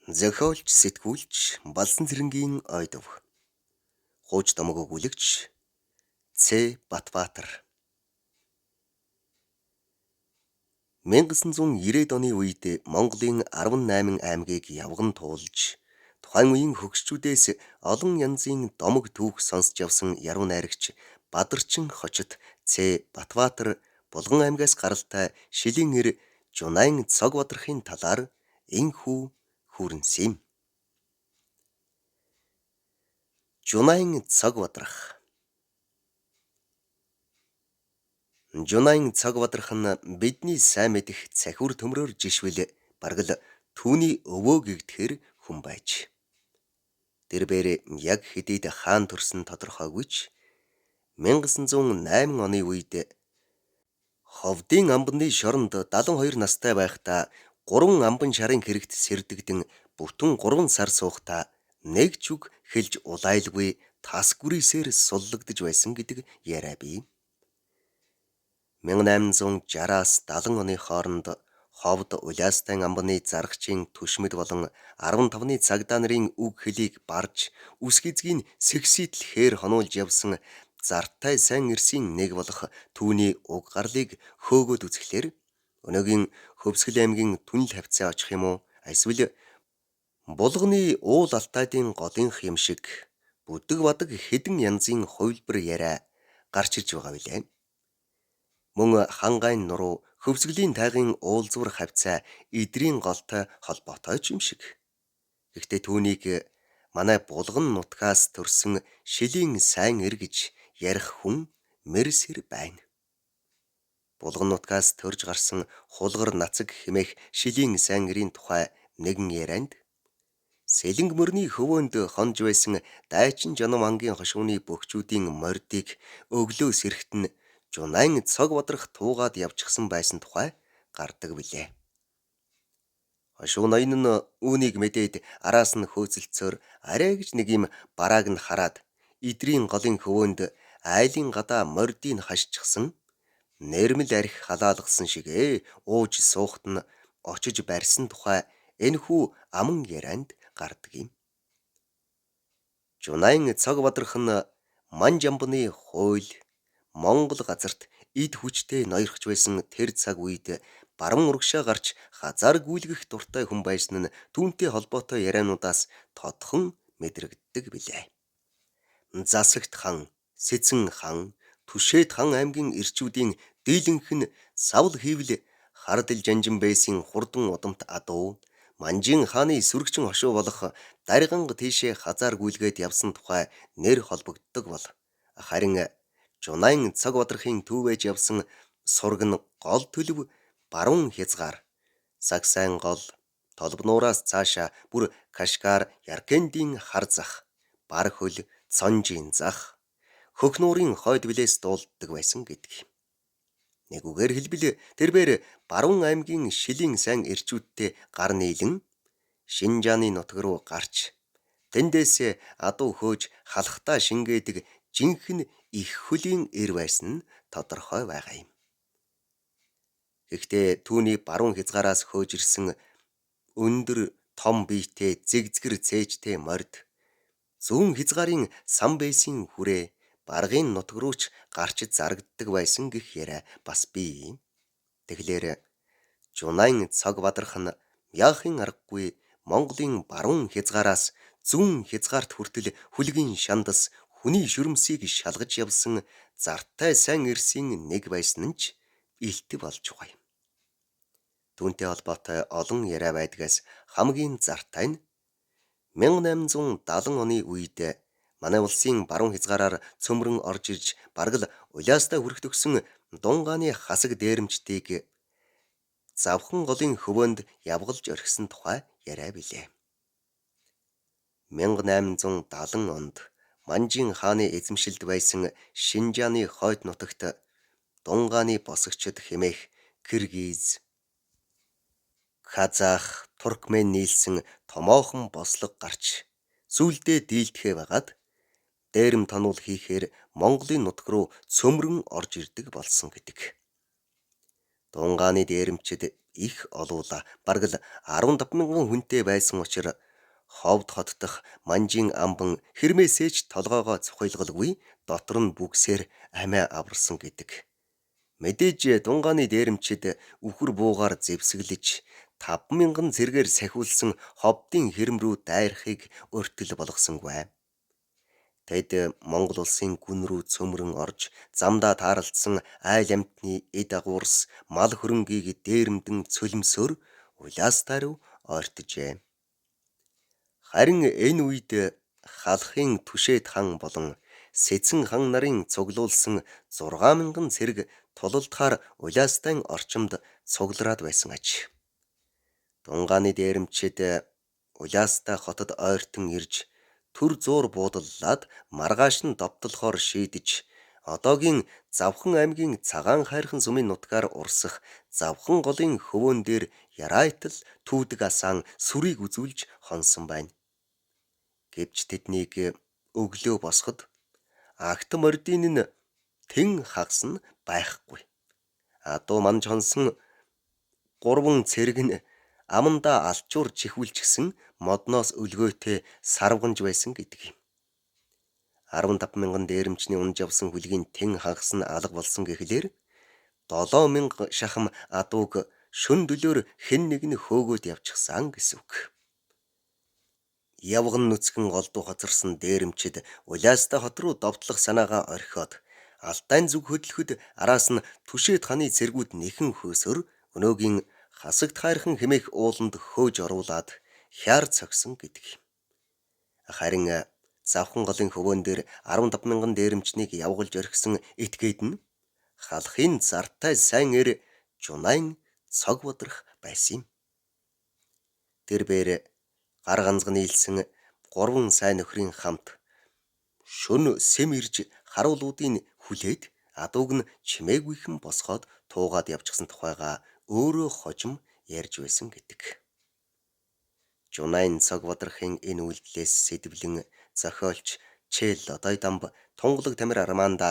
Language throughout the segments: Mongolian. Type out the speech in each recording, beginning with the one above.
Зохиолч, сэтгүүлч Балсан Цэрэнгийн Ойдов. Хууч домог өгүүлэгч Ц. Батбаатар. 1990-ад оны үед Монголын 18 аймгийг явган туулж, тухайн үеийн хөгшчүүдээс олон янзын домог түүх сонсож явсан яруу найрагч Бадарчин хочид Ц. Батбаатар Булган аймгаас гаралтай шилийн эр Жунайн цог бадрахын талаар энхүү хүүрнэсэн юм. Жунайн цог бадрах. Жунайн цог бадрах нь бидний сайн мэдэх цахиур төмрөөр жишвэл бараг л түүний өвөө гэгдэхээр хүн байж. Дэрбээр яг хэдийд хаан төрсөн тодорхойгүй ч 1908 оны үед Ховдын амбаны шоронд 72 настай байхдаа 3 амбан шарын хэрэгт сэрдэгдэн бүтэн 3 сар суухдаа нэг ч үг хэлж улайлгүй тас гүрийсээр суллагдаж байсан гэдэг яриа бий. 1860-аас 70 оны хооронд Ховд Улаастай амбаны зарагчийн түшмэд болон 15-ны цагдаа нарын үг хэлийг барж үсг эзгийн сэгсийтэл хээр хонуулж явсан зартай сайн эрсийн нэг болох түүний уг гарлыг хөөгөөд үзэхлээр өнөөгийн Хөвсгөл аймгийн Түнэл хавьцаа очих юм уу эсвэл Булганы уул алтайдын голынх юм шиг бүдэг бадаг хэдэн янзын хувилбар яриа гарч ирж байгаа билээ. Мөн Хангайн нуруу Хөвсгөлийн тайгын уулзвар хавьцаа Идрийн голтой холбоотой ч юм шиг. Гэхдээ түүнийг манай Булган нутгаас төрсэн шилийн сайн эр гэж ярих хүн мэрсэр байна. Булган нутгаас төрж гарсан хулгар нацаг хэмээх шилийн сайн эрийн тухай нэгэн ярианд Сэлэнг мөрний хөвөөнд хонж байсан дайчин жоном ангийн хошууны бөхчүүдийн мордыг өглөө сэрэхт нь Жунайн цог бадрах туугаад явчихсан байсан тухай гардаг билээ. Хошуу ноён нь үүнийг мэдээд араас нь хөөцөлдсөөр арай гэж нэг юм барааг нь хараад Идрийн голын хөвөөнд айлын гадаа мордыг хашчихсан нэрмэл арх халаалгасан шигээ ууж суухт нь очиж барьсан тухай энэхүү аман ярианд гардаг юм. Жунайн цог бадрах нь Манжамбны хууль Монгол газарт эд хүчтэй ноёрхож байсан тэр цаг үед баруун урагшаа гарч хазаар гүйлгэх дуртай хүн байсан нь түүнтэй холбоотой яриануудаас тодхон мэдрэгддэг билээ. Засагт хан, Сэцэн хан, Түшээд хан аймгийн эрчүүдийн дийлэнх нь савл хийвэл хардл жанжин байсан хурдан удамт адуу Манжин хааны сүрэгчин хошуу болох Дариганг тийшээ хазаар гүйлгээд явсан тухай нэр холбогддог бол харин Жунайн цаг бадрахын түүвэж явсан сураг нь гол төлөв баруун хязгаар Сагсайн гол Толбнуураас цаашаа бүр Кашгар Яркендийн хар зах, бар хөл Цонжийн зах, Хөхнуурын хойд билээс дуулддаг байсан гэдэг. Нэг үгээр хэлбэл тэрбээр Баруун аймгийн шилийн сайн эрчүүдтэй гар нийлэн Шинжааны нутаг руу гарч тэндээс адуу хөөж халахтаа шингээдэг жинхэнэ их хөлийн эр байсан нь тодорхой байгаа юм. Гэхдээ түүний баруун хязгаараас хөөж ирсэн өндөр том биетэй зэгзгэр цээжтэй морд зүүн хязгаарын сан бэсийн хүрээ баргын нутаг руу ч гарч зарагддаг байсан гэх яриа бас бий. Тэгэхээр Жунайн цог бадрах нь яахын аргагүй Монголын баруун хязгаараас зүүн хязгаарт хүртэл хүлгийн шандас хүний шүрмсийг шалгаж явсан зартай сайн эрсийн нэг байсан нь ч илт болж байгаа юм. Түүнтэй холбоотой олон яриа байдгаас хамгийн зартай нь 1870 оны үед манай улсын баруун хязгаараар цөмрөн орж ирж бараг л улаастай хүрэх төгсөн Дунгааны хасаг дээрэмчдийг Завхан голын хөвөөнд явгалж орхисон тухай яриа билээ. 1870 онд Манжин хааны эзэмшилд байсан Шинжааны хойд нутагт Дунгааны босогчид хэмээх Киргиз, Казах, Туркмен нийлсэн томоохон бослого гарч сүүлдээ дийлдэхээ байгаад дээрэм тонуул хийхээр Монголын нутаг руу цөмрөн орж ирдэг болсон гэдэг. Дунгааны дээрэмчид их олуула бараг л 15,000 хүнтэй байсан учир Ховд хот дахь Манжин амбан хэрмээсээ ч толгоогоо цухайлгалгүй дотор нь бүксээр амиа аварсан гэдэг. Мэдээж Дунгааны дээрэмчид үхэр буугаар зэвсэглэж 5,000 цэргээр сахиулсан Ховдын хэрэм рүү дайрахыг өртөл болгосонгүй. Тэд Монгол улсын гүн рүү цөмрөн орж замдаа тааралдсан айл амьтны эд агуурс мал хөрөнгийг дээрэмдэн цөлмсөөр Улаастай руу ойртожээ. Харин энэ үед Халахын Түшээд хан болон Сэцэн хан нарын цуглуулсан 6,000 цэрэг тулалдахаар Улаастайн орчимд цуглараад байсан аж. Дунгааны дээрэмчид Улаастай хотод ойртон ирж төр зуур буудаллаад маргааш нь довтлохоор шийдэж одоогийн Завхан аймгийн Цагаан хайрхан сумын нутгаар урсах Завхан голын хөвөөн дээр Ярайтал түүдэг асаан сүрийг үзүүлж хонсон байна. Гэвч тэднийг өглөө босоход агт мордын нь тэн хагас нь байхгүй. Адуу манж хонсон 3 цэрэг нь амандаа алчуур чихүүлчихсэн модноос өлгөөтэй сарвганж байсан гэдэг юм. 15,000 дээрэмчний унж явсан хүлгийн тэн хагас нь алга болсон гэхлээр 7,000 шахам адууг шөн дөлөөр хэн нэг нь хөөгөөд явчихсан гэсэн үг. Явган нүцгэн голдуу хоцорсон дээрэмчид Улаастай хот руу довтлох санаагаа орхиод Алтайн зүг хөдлөхөд араас нь Түшээд ханы цэргүүд нэхэн хөөсөр өнөөгийн Хасагт хайрхан хэмээх ууланд хөөж оруулаад хяар цогсон гэдэг юм. Харин Завхан голын хөвөөн дээр 15,000 дээрэмчнийг явгалж орхисон этгээд нь Халахын зартай сайн эр Жунайн цог бодрох байсан юм. Тэр бээр гар ганцг нийлсэн 3 сайн нөхрийн хамт шөн сэм ирж харуулуудын хүлээд адууг нь чимээгүйхэн босгоод туугаад явчихсан тухайгаа өөрөө хожим ярьж байсан гэдэг. Жунайн цог бодрохын энэ үйлдэлээс сэдвлэн зохиолч Чэл Лодойдамб Тунгалаг Тамир Арманда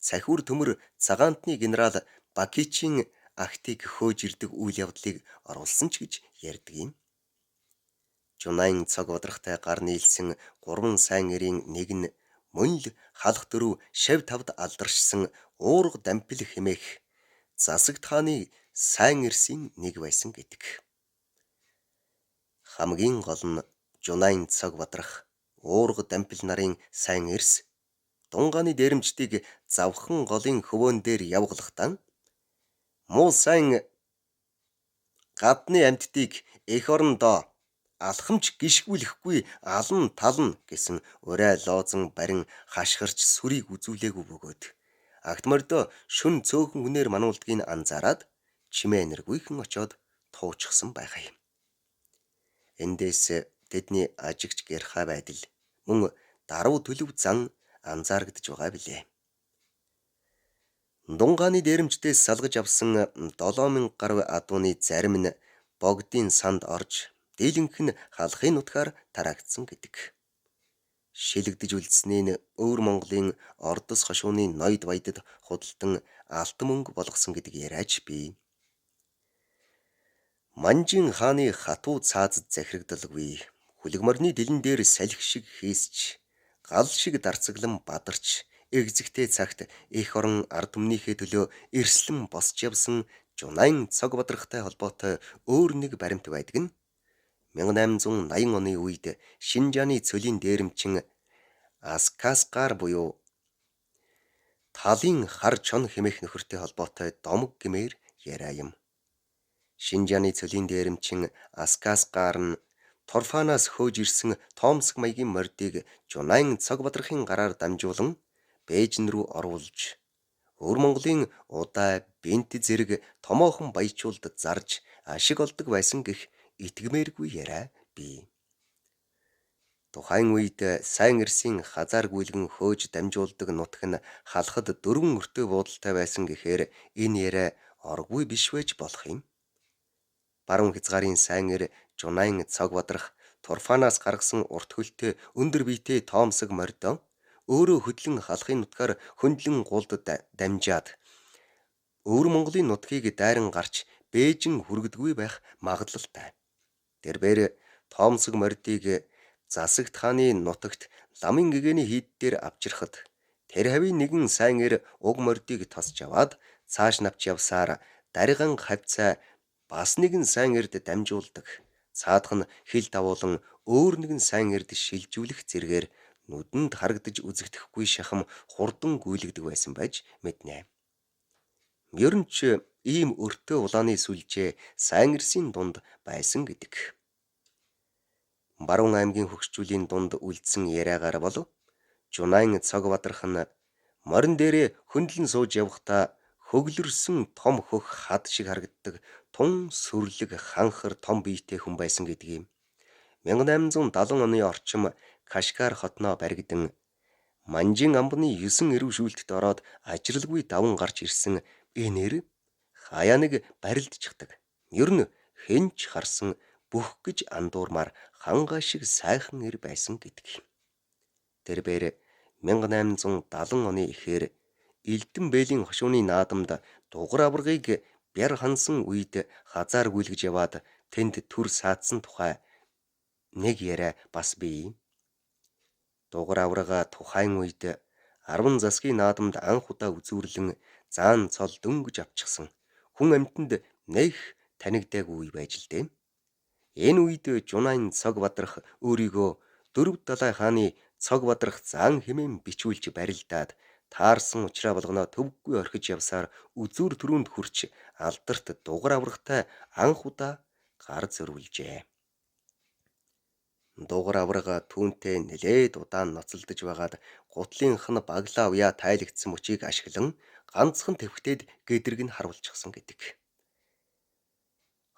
цахиур төмөр цагаантны генерал Бакичийн актыг хөөж ирдэг үйл явдлыг оруулсан ч гэж ярьдаг юм. Жунайн цог бодрохтой гар нийлсэн 3 сайн эрийн нэг нь мөн л Халах дөрөв шав тавд алдаршсан уурга дампил хэмээх Засагт хааны сайн эрсийн нэг байсан гэдэг. Хамгийн гол нь Жунайн цог бодрох уурга дампил нарын сайн эрс Дунгааны дээрэмчдийг Завхан голын хөвөөн дээр явгалахдаа муу сайн гадны амьтдыг эх орондоо алхамч гишгүүлэхгүй алан тална гэсэн урай лоозон барин хашгирч сүрийг үзүүлээгүй бөгөөд агт мордоо шүн цөөхөн хүнээр мануулдгийг анзаараад чимээ нэргүйхэн очоод туучихсан байгаа юм. Эндээс тэдний ажигч гэрхай байдал мөн даруй төлөв зан анзаарагдж байгаа билээ. Дунгааны дээрэмчдээс салгаж авсан 7,000 гаруй адууны зарим нь богдын санд орж дийлэнх нь Халахын нутгаар тараагдсан гэдэг. Шилэгдэж үлдсэний нь өвөр Монголын Ордос хошууны ноёд баядад худалдан алтан мөнгө болгосон гэдэг яриач бий. Манжин хааны хатуу цаазад захирагдaltaгүй хүлэг морины дэлэн дээр салхи шиг хийсч гал шиг дарцаглан бадарч эгзэгтэй цагт эх орон ард түмнийхээ төлөө эрслэн босч явсан Жунайн цог бодрохтой холбоотой өөр нэг баримт байдаг нь 1880 оны үед Шинжааны цөлийн дээрэмчин Аскасгар буюу Талын хар чон хэмээх нөхөртэй холбоотой домог гэмээр яриа юм. Шинжааны цөлийн дээрэмчин Аскасгар нь Торфанаас хөөж ирсэн Томск маягийн мордыг Жунайн цог бодрохын гараар дамжуулан Бээжин рүү оруулж Өвөр Монголын удай, бэнт зэрэг томоохон баячуулд зарж ашиг олдог байсан гэх итгэмээргүй яриа бий. Тухайн үед сайн эрсийн хазаар гүйлгэн хөөж дамжуулдаг нутаг нь Халахад 4 өртөө буудалтай байсан гэхээр энэ яриа оргүй биш байж болох юм. Баруун хязгаарын сайн эр Жунайн цог бодрох Турфанаас гаргасан урт хөлтэй өндөр биетэй Томсог мордоо өөрөө хөдлөн Халахын нутгаар хөндлөн гулд дамжаад Өвөр Монголын нутгийг дайран гарч Бээжин хүргэдэггүй байх магадлалтай. Тэрбээр тоомсог мордыг Засагт хааны нутагт ламын гэгээний хийд дээр авчирхад тэр хавийн нэгэн сайн эр уг мордыг тосч аваад цааш навч явсаар дариган хавцай бас нэгэн сайн эрд дамжуулдаг. Цаадах нь хил давуулан өөр нэгэн сайн эрд шилжүүлэх зэргээр нүдэнд харагдаж үзэгдэхгүй шахам хурдан гүйлгдэг байсан байж мэднэ. Ер нь ч ийм өртөө улааны сүлжээ сайн эрсийн дунд байсан гэдэг. Баруун аймгийн хөгшчүүлийн дунд үлдсэн яриагаар бол Жунайн цог бадрах нь морин дээрээ хөндлөн сууж явхдаа хөглөрсөн том хөх хад шиг харагддаг тун сүрлэг ханхар том биетэй хүн байсан гэдэг юм. 1870 оны орчим Кашгар хотноо баригдан Манжин амбны 9 эрв шүүлтэд ороод ажралгүй даван гарч ирсэн энэ эр хаяа нэг барилдчихдаг. Ер нь хэн ч харсан бүх гэж андуурмаар хангаа шиг сайхан эр байсан гэдэг юм. Тэрбээр 1870 оны эхээр Элдэн бээлийн хошууны наадамд дугар аваргыг бяр хансан үед хазаар гүйлгэж яваад тэнд түр саадсан тухай нэг яриа бас бий. Дугар аварга тухайн үед 10 засгийн наадамд анх удаа үзүүрлэн заан цол дөнгөж авчихсан. Хүн амьтанд нэх танигдаагүй үе байж л дээ. Энэ үед Жунайн цог бадрах өөрийгөө дөрөв далай хааны цог бадрах зан хэмээн бичүүлж барилдаад таарсан учраа болгоноо төвөггүй орхиж явсаар үзүүр түрүүнд хүрч алдарт дугар аврагтай анх удаа гар зөрүүлжээ. Дугар аврага түүнтэй нэлээд удаан ноцолдож байгаад гутлынх нь баглаа уяа тайлагдсан мөчийг ашиглан ганцхан тэвхтээд гэдрэг нь харуулчихсан гэдэг.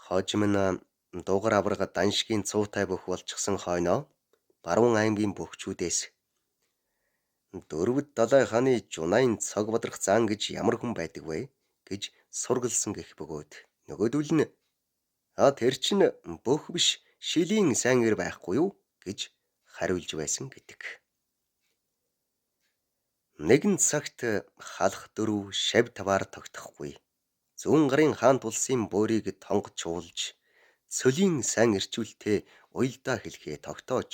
Хожим нь дугар аврага даншгийн цуутай бөх болчихсон хойноо Баруун аймгийн бөхчүүдээс дөрвөд далай хааны Жунайн цог бадрах зан гэж ямар хүн байдаг вэ гэж сургалсан гэх бөгөөд нөгөөдөл нь а тэр чинь бөх биш шилийн сайн эр байхгүй юу гэж хариулж байсан гэдэг. Нэгэн цагт халах дөрөв шав таваар тогтохгүй. Зүүн гарын хаант улсын буурийг тонгочуулж цөлийн сайн эрчүүлтэй уялдаа хэлхээ тогтоож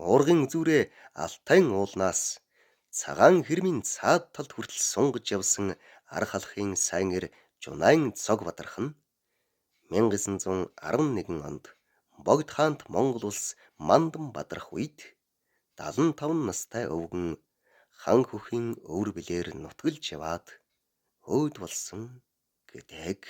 уургын үзүүрээ Алтайн уулнаас цагаан хэрмийн цаад талд хүртэл сунгаж явсан арга халахын сайн эр Жунайн цог бадрах нь 1911 онд Богд хаант Монгол улс Мандан бадрах үед 75 настай өвгөн хан хөхийн өвөр билээр нутгалж яваад өөд болсон гэдэг.